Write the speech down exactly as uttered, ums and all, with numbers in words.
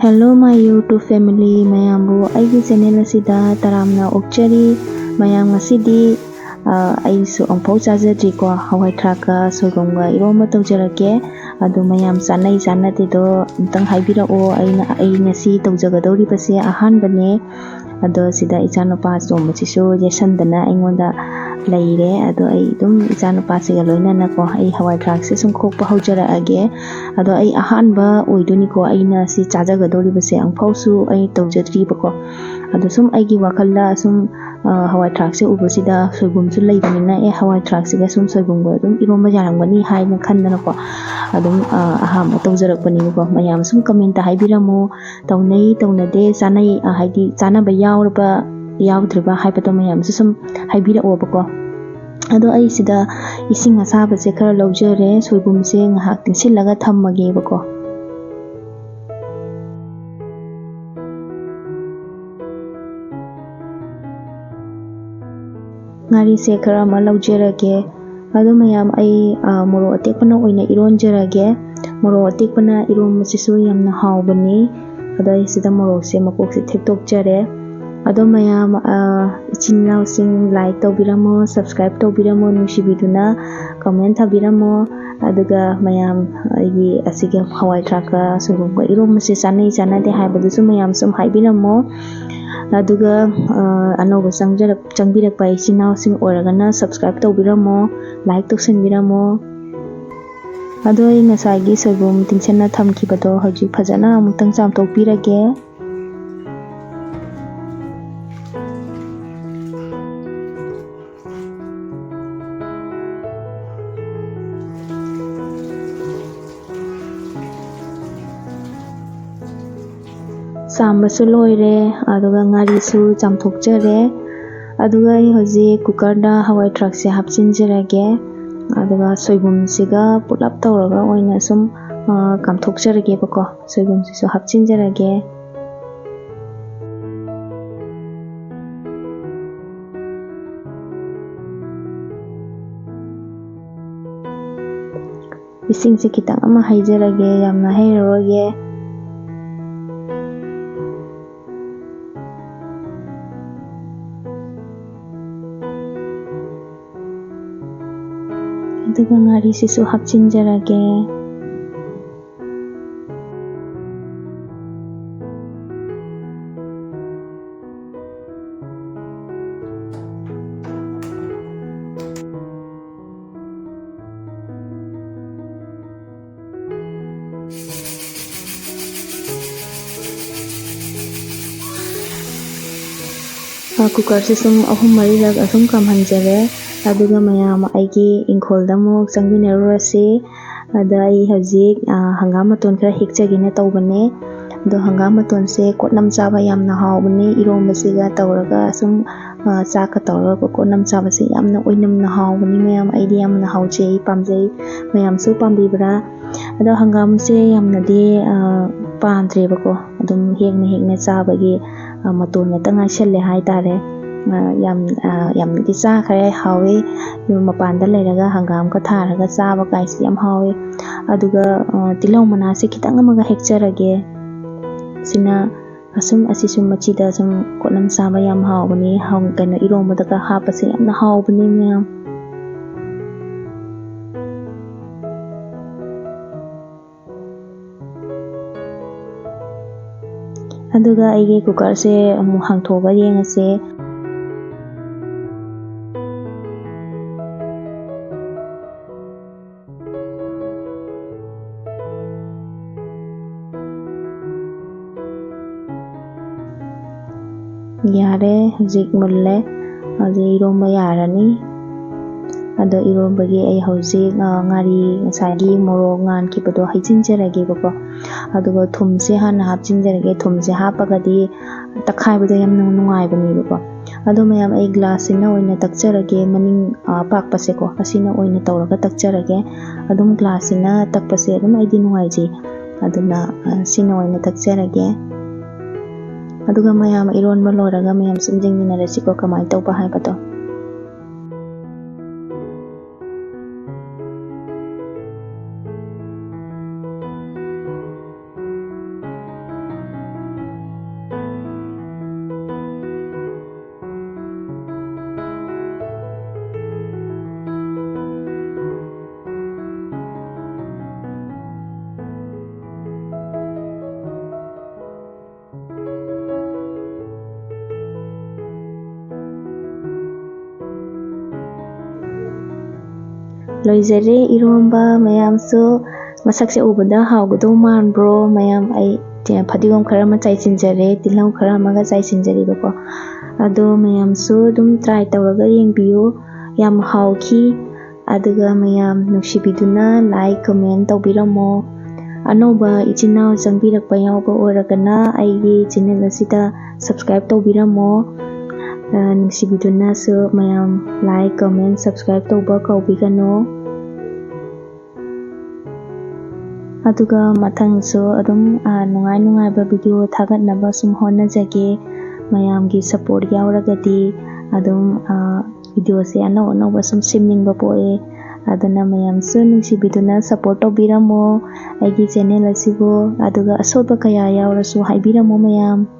Hello my YouTube family, ꯃꯌꯥꯝꯕꯨ ꯑꯩꯒꯤ channel ꯑꯁꯤꯗ ꯇꯔꯥꯝꯅ ꯑꯣꯛꯆꯔꯤ꯫ ꯃꯌꯥꯝ, ꯉꯁꯤꯗꯤ ꯑ, ꯑꯩꯁꯨ ꯑꯃꯨꯛꯐꯥꯎ ꯆꯥꯖꯗ꯭ꯔꯤꯀꯣ, ꯍꯋꯥꯏ ꯊ꯭ꯔꯥꯛꯀ ꯁꯣꯏꯕꯨꯝꯒ ꯏꯔꯣꯝꯕ ꯇꯧꯖꯔꯛꯀꯦ꯫ ꯑꯗꯣ ꯃꯌꯥꯝ ꯆꯥꯅꯩ ꯆꯥꯅꯗꯦꯗꯣ ꯑꯝꯇꯪ ꯍꯥꯏꯕꯤꯔꯛꯑꯣ꯫ ꯑꯩꯅ, ꯑꯩ ꯉꯁꯤ ꯇꯧꯖꯒꯗꯧꯔꯤꯕꯁꯦ ꯑꯍꯥꯟꯕꯅꯦ꯫ ꯑꯗꯣ ꯁꯤꯗ ꯏꯆꯥꯅꯨꯄꯥ ꯑꯇꯣꯝꯕꯁꯤꯁꯨ ꯌꯦꯠꯁꯟꯗꯅ ꯑꯩꯉꯣꯟꯗ ꯂꯩꯔꯦ꯫ ꯑꯗꯣ ꯑꯩ ꯑꯗꯨꯝ ꯏꯆꯥꯅꯨꯄꯥꯁꯤꯒ ꯂꯣꯏꯅꯅꯀꯣ, ꯑꯩ ꯍꯋꯥꯏ ꯊ꯭ꯔꯥꯛꯁꯦ ꯁꯨꯝ ꯈꯣꯛꯄ ꯍꯧꯖꯔꯛꯑꯒꯦ꯫ ꯑꯗꯣ ꯑꯩ ꯑꯍꯥꯟꯕ ꯑꯣꯏꯗꯣꯏꯅꯤꯀꯣ ꯑꯩꯅ ꯁꯤ ꯆꯥꯖꯒꯗꯧꯔꯤꯕꯁꯦ, ꯑꯃꯨꯛꯐꯥꯎꯁꯨ ꯑꯩ ꯇꯧꯖꯗ꯭ꯔꯤꯕꯀꯣ꯫ ꯑꯗꯣ ꯁꯨꯝ ꯑꯩꯒꯤ ꯋꯥꯈꯜꯗ ꯁꯨꯝ, ꯑ, ꯍꯋꯥꯏ ꯊ꯭ꯔꯥꯛꯁꯦ ꯎꯕꯁꯤꯗ ꯁꯣꯏꯕꯨꯝꯁꯨ ꯂꯩꯕꯅꯤꯅ, "ꯑꯦ, ꯍꯋꯥꯏ ꯊ꯭ꯔꯥꯛꯁꯤꯒ ꯁꯨꯝ ꯁꯣꯏꯕꯨꯝꯒ ꯑꯗꯨꯝ ꯏꯔꯣꯝꯕ ꯌꯥꯔꯝꯒꯅꯤ" ꯍꯥꯏꯅ ꯈꯟꯗꯅꯀꯣ, ꯑꯗꯨꯝ, ꯑ, ꯑꯍꯥꯟꯕ ꯇꯧꯖꯔꯛꯄꯅꯦꯕꯀꯣ꯫ ꯃꯌꯥꯝ ꯁꯨꯝ ꯀꯃꯦꯟꯇ ꯍꯥꯏꯕꯤꯔꯝꯃꯣ, ꯇꯧꯅꯩ ꯇꯧꯅꯗꯦ, ꯆꯥꯅꯩ, ꯑ, ꯍꯥꯏꯗꯤ ꯆꯥꯅꯕ ꯌꯥꯎꯔꯕ ꯌꯥꯎꯗ꯭ꯔꯤꯕ ꯍꯥꯏꯕꯗꯣ ꯃꯌꯥꯝꯁꯨ ꯁꯨꯝ ꯍꯥꯏꯕꯤꯔꯛꯑꯣꯕꯀꯣ꯫ ꯑꯗꯣ ꯑꯩ ꯁꯤꯗ ꯏꯁꯤꯡ ꯑꯁꯥꯕꯁꯦ ꯈꯔ ꯂꯧꯖꯔꯦ, ꯁꯣꯏꯕꯨꯝꯁꯦ ꯉꯥꯏꯍꯥꯛ ꯇꯤꯡꯁꯤꯜꯂꯒ ꯊꯝꯃꯒꯦꯕꯀꯣ꯫ ꯉꯥꯔꯤꯁꯦ ꯈꯔ ꯑꯃ ꯂꯧꯖꯔꯒꯦ꯫ ꯑꯗꯣ ꯃꯌꯥꯝ, ꯑꯩ, ꯑ, ꯃꯣꯔꯣꯛ ꯑꯇꯦꯛꯄꯅ ꯑꯣꯏꯅ ꯏꯔꯣꯟꯖꯔꯒꯦ꯫ ꯃꯣꯔꯣꯛ ꯑꯇꯦꯛꯄꯅ ꯏꯔꯣꯟꯕꯁꯤꯁꯨ ꯌꯥꯝꯅ ꯍꯥꯎꯕꯅꯤ꯫ ꯑꯗꯣ ꯑꯩ ꯁꯤꯗ ꯃꯣꯔꯣꯛꯁꯦ ꯃꯀꯣꯛꯁꯦ ꯊꯦꯛꯇꯣꯛꯆꯔꯦ꯫ ꯑꯗꯣ ꯃꯌꯥꯝ, ꯑ, ꯏꯆꯤꯟ ꯏꯅꯥꯎꯁꯤꯡ, like ꯇꯧꯕꯤꯔꯝꯃꯣ, subscribe ꯇꯧꯕꯤꯔꯝꯃꯣ, ꯅꯨꯡꯁꯤꯕꯤꯗꯨꯅ comment ꯊꯥꯕꯤꯔꯝꯃꯣ꯫ ꯑꯗꯨꯒ ꯃꯌꯥꯝ, ꯑꯩꯒꯤ ꯑꯁꯤꯒꯤ ꯍꯋꯥꯏ ꯊ꯭ꯔꯥꯛꯀ ꯁꯣꯏꯕꯨꯝꯒ ꯏꯔꯣꯟꯕꯁꯦ ꯆꯥꯅꯩ ꯆꯥꯅꯗꯦ ꯍꯥꯏꯕꯗꯨꯁꯨ ꯃꯌꯥꯝ ꯁꯨꯝ ꯍꯥꯏꯕꯤꯔꯝꯃꯣ꯫ ꯑꯗꯨꯒ, ꯑ, ꯑꯅꯧꯕ ꯆꯪꯖꯔꯛ-, ꯆꯪꯕꯤꯔꯛꯄ ꯏꯆꯤꯟ ꯏꯅꯥꯎꯁꯤꯡ ꯑꯣꯏꯔꯒꯅ subscribe ꯇꯧꯕꯤꯔꯝꯃꯣ, like ꯇꯧꯁꯟꯕꯤꯔꯝꯃꯣ꯫ ꯑꯗꯣ ꯑꯩ ꯉꯁꯥꯏꯒꯤ ꯁꯣꯏꯕꯨꯝ ꯇꯤꯡꯁꯟꯅ ꯊꯝꯈꯤꯕꯗꯣ ꯍꯧꯖꯤꯛ ꯐꯖꯅ ꯑꯃꯨꯛꯇꯪ ꯆꯥꯝꯊꯣꯛꯄꯤꯔꯒꯦ꯫ ꯆꯥꯝꯕꯁꯨ ꯂꯣꯏꯔꯦ, ꯑꯗꯨꯒ ꯉꯥꯔꯤꯁꯨ ꯆꯥꯝꯊꯣꯛꯆꯔꯦ꯫ ꯑꯗꯨꯒ ꯑꯩ ꯍꯧꯖꯤꯛ cookerꯗ ꯍꯋꯥꯏ ꯊ꯭ꯔꯥꯛꯁꯦ ꯍꯥꯞꯆꯤꯟꯖꯔꯒꯦ꯫ ꯑꯗꯨꯒ ꯁꯣꯏꯕꯨꯝꯁꯤꯒ ꯄꯨꯂꯞ ꯇꯧꯔꯒ ꯑꯣꯏꯅ ꯁꯨꯝ, ꯑ, ꯀꯥꯝꯊꯣꯛꯆꯔꯒꯦꯕꯀꯣ꯫ ꯁꯣꯏꯕꯨꯝꯁꯤꯁꯨ ꯍꯥꯞꯆꯤꯟꯖꯔꯒꯦ꯫ ꯏꯁꯤꯡꯁꯦ ꯈꯤꯇꯪ ꯑꯃ ꯍꯩꯖꯔꯒꯦ, ꯌꯥꯝꯅ ꯍꯩꯔꯔꯣꯏꯒꯦ꯫ ꯑꯗꯨꯒ ꯉꯥꯔꯤꯁꯤꯁꯨ ꯍꯥꯞꯆꯤꯟꯖꯔꯒꯦ꯫ ꯑ, ꯀꯨꯀꯔꯁꯦ ꯁꯨꯝ ꯑꯍꯨꯝ ꯃꯔꯤꯔꯛ ꯑꯁꯨꯝ ꯀꯥꯝꯍꯟꯖꯔꯦ꯫ ꯑꯗꯨꯒ ꯃꯌꯥꯝ, ꯑꯩꯒꯤ ꯏꯪꯈꯣꯜꯗ ꯑꯃꯨꯛ ꯆꯪꯃꯤꯟꯅꯔꯨꯔꯁꯤ꯫ ꯑꯗ ꯑꯩ ꯍꯧꯖꯤꯛ, ꯑ, ꯍꯪꯒꯥꯝ ꯃꯇꯣꯟ ꯈꯔ ꯍꯦꯛꯆꯒꯦꯅ ꯇꯧꯕꯅꯦ꯫ ꯑꯗꯣ ꯍꯪꯒꯥꯝ ꯃꯇꯣꯟꯁꯦ ꯀꯣꯠꯅꯝ ꯆꯥꯕ ꯌꯥꯝꯅ ꯍꯥꯎꯕꯅꯦ, ꯏꯔꯣꯝꯕꯁꯤꯒ ꯇꯧꯔꯒ ꯁꯨꯝ, ꯑ, ꯆꯥꯛꯀ ꯇꯧꯔꯒ ꯀꯣꯠꯅꯝ ꯆꯥꯕꯁꯦ ꯌꯥꯝꯅ ꯑꯣꯏꯅꯝꯅ ꯍꯥꯎꯕꯅꯤ ꯃꯌꯥꯝ꯫ ꯑꯩꯗꯤ ꯌꯥꯝꯅ ꯍꯥꯎꯖꯩ, ꯄꯥꯝꯖꯩ꯫ ꯃꯌꯥꯝꯁꯨ ꯄꯥꯝꯕꯤꯕ꯭ꯔꯥ? ꯑꯗꯣ ꯍꯪꯒꯥꯝꯁꯦ ꯌꯥꯝꯅꯗꯤ, ꯑ, ꯄꯥꯟꯗ꯭ꯔꯦꯕꯀꯣ꯫ ꯑꯗꯨꯝ ꯍꯦꯛꯅ ꯍꯦꯛꯅ ꯆꯥꯕꯒꯤ, ꯑ, ꯃꯇꯣꯟ ꯈꯛꯇ ꯉꯥꯏꯁꯜꯂꯦ ꯍꯥꯏꯇꯥꯔꯦ꯫ ꯑ, ꯌꯥꯝ, ꯑ, ꯌꯥꯝꯅꯗꯤ ꯆꯥꯈ꯭ꯔꯦ, ꯍꯥꯎꯋꯤ꯫ ꯌꯨꯝ ꯃꯄꯥꯟꯗ ꯂꯩꯔꯒ ꯍꯪꯒꯥꯝꯒ ꯊꯥꯔꯒ ꯆꯥꯕ ꯀꯥꯏꯁꯤ ꯌꯥꯝ ꯍꯥꯎꯋꯤ꯫ ꯑꯗꯨꯒ, ꯑ, ꯇꯤꯜꯍꯧ ꯃꯅꯥꯁꯦ ꯈꯤꯇꯪ ꯑꯃꯒ ꯍꯦꯛꯆꯔꯒꯦ꯫ ꯁꯤꯅ ꯑꯁꯨꯝ, ꯑꯁꯤꯁꯨ ꯃꯆꯤꯗ ꯁꯨꯝ ꯀꯣꯠꯅꯝ ꯆꯥꯕ ꯌꯥꯝ ꯍꯥꯎꯕꯅꯤ꯫ ꯍꯥꯎ-, ꯀꯩꯅꯣ, ꯏꯔꯣꯝꯕꯗꯒ ꯍꯥꯞꯄꯁꯦ ꯌꯥꯝꯅ ꯍꯥꯎꯕꯅꯤ ꯃꯌꯥꯝ꯫ ꯑꯗꯨꯒ ꯑꯩꯒꯤ ꯀꯨꯀꯔꯁꯦ ꯑꯃꯨꯛ ꯍꯥꯡꯊꯣꯛꯑꯒ ꯌꯦꯡꯉꯁꯦ꯫ ꯌꯥꯔꯦ, ꯍꯧꯖꯤꯛ ꯃꯨꯜꯂꯦ꯫ ꯍꯧꯖꯤꯛ ꯏꯔꯣꯝꯕ ꯌꯥꯔꯅꯤ꯫ ꯑꯗꯣ ꯏꯔꯣꯝꯕꯒꯤ ꯑꯩ ꯍꯧꯖꯤꯛ, ꯑ, ꯉꯥꯔꯤ, ꯉꯁꯥꯏꯒꯤ ꯃꯣꯔꯣꯛ ꯉꯥꯟꯈꯤꯕꯗꯣ ꯍꯩꯖꯤꯟꯖꯔꯒꯦꯕꯀꯣ꯫ ꯑꯗꯨꯒ ꯊꯨꯝꯁꯦ ꯍꯥꯟꯅ ꯍꯥꯞꯆꯤꯟꯖꯔꯒꯦ꯫ ꯊꯨꯝꯁꯦ ꯍꯥꯞꯄꯒꯗꯤ ꯇꯛꯈꯥꯏꯕꯗ ꯌꯥꯝꯅ ꯅꯨꯡꯉꯥꯏꯕꯅꯦꯕꯀꯣ꯫ ꯑꯗꯣ ꯃꯌꯥꯝ, ꯑꯩ ꯒ꯭ꯂꯥꯁꯁꯤꯅ ꯑꯣꯏꯅ ꯇꯛꯆꯔꯒꯦ, ꯃꯅꯤꯡ, ꯑ, ꯑꯄꯥꯛꯄꯁꯦꯀꯣ, ꯑꯁꯤꯅ ꯑꯣꯏꯅ ꯇꯧꯔꯒ ꯇꯛꯆꯔꯒꯦ꯫ ꯑꯗꯨꯝ ꯒ꯭ꯂꯥꯁꯁꯤꯅ ꯇꯛꯄꯁꯦ ꯑꯗꯨꯝ ꯑꯩꯗꯤ ꯅꯨꯡꯉꯥꯏꯖꯩ꯫ ꯑꯗꯨꯅ, ꯑ, ꯁꯤꯅ ꯑꯣꯏꯅ ꯇꯛꯆꯔꯒꯦ꯫ ꯑꯗꯨꯒ ꯃꯌꯥꯝ ꯏꯔꯣꯟꯕ ꯂꯣꯏꯔꯒ ꯃꯌꯥꯝ ꯁꯨꯝ ꯌꯦꯡꯃꯤꯟꯅꯔꯁꯤꯀꯣ, ꯀꯃꯥꯏꯅ ꯇꯧꯕ ꯍꯥꯏꯕꯗꯣ꯫ ꯂꯣꯏꯖꯔꯦ ꯏꯔꯣꯝꯕ꯫ ꯃꯌꯥꯝꯁꯨ ꯃꯁꯛꯁꯦ ꯎꯕꯗ ꯍꯥꯎꯒꯗꯧ ꯃꯥꯟꯕ꯭ꯔꯣ? ꯃꯌꯥꯝ, ꯑꯩ ꯐꯗꯤꯒꯣꯝ ꯈꯔ ꯑꯃ ꯆꯥꯏꯁꯤꯟꯖꯔꯦ, ꯇꯤꯜꯍꯧ ꯈꯔ ꯑꯃꯒ ꯆꯥꯏꯁꯤꯟꯖꯔꯦꯕꯀꯣ꯫ ꯑꯗꯣ ꯃꯌꯥꯝꯁꯨ ꯑꯗꯨꯝ try ꯇꯧꯔꯒ ꯌꯦꯡꯕꯤꯌꯨ, ꯌꯥꯝ ꯍꯥꯎꯈꯤ꯫ ꯑꯗꯨꯒ ꯃꯌꯥꯝ ꯅꯨꯡꯁꯤꯕꯤꯗꯨꯅ like, comment ꯇꯧꯕꯤꯔꯝꯃꯣ꯫ ꯑꯅꯧꯕ ꯏꯆꯤꯟ ꯏꯅꯥꯎ ꯆꯪꯕꯤꯔꯛꯄ ꯌꯥꯎꯕ ꯑꯣꯏꯔꯒꯅ ꯑꯩꯒꯤ channel ꯑꯁꯤꯗ subscribe ꯇꯧꯕꯤꯔꯝꯃꯣ꯫ ꯑ, ꯅꯨꯡꯁꯤꯕꯤꯗꯨꯅꯁꯨ ꯃꯌꯥꯝ like, comment, subscribe ꯇꯧꯕ ꯀꯥꯎꯕꯤꯒꯅꯨ꯫ ꯑꯗꯨꯒ ꯃꯊꯪꯁꯨ ꯑꯗꯨꯝ, ꯑ, ꯅꯨꯡꯉꯥꯏ ꯅꯨꯡꯉꯥꯏꯕ video ꯊꯥꯒꯠꯅꯕ ꯁꯨꯝ ꯍꯣꯠꯅꯖꯒꯦ꯫ ꯃꯌꯥꯝꯒꯤ support ꯌꯥꯎꯔꯒꯗꯤ ꯑꯗꯨꯝ, ꯑ, videoꯁꯦ ꯑꯅꯧ ꯑꯅꯧꯕ ꯁꯨꯝ ꯁꯦꯝꯅꯤꯡꯕ ꯄꯣꯛꯑꯦ꯫ ꯑꯗꯨꯅ ꯃꯌꯥꯝꯁꯨ ꯅꯨꯡꯁꯤꯕꯤꯗꯨꯅ support ꯇꯧꯕꯤꯔꯝꯃꯣ ꯑꯩꯒꯤ channel ꯑꯁꯤꯕꯨ꯫ ꯑꯗꯨꯒ ꯑꯁꯣꯏꯕ ꯀꯌꯥ ꯌꯥꯎꯔꯁꯨ ꯍꯥꯏꯕꯤꯔꯝꯃꯣ ꯃꯌꯥꯝ꯫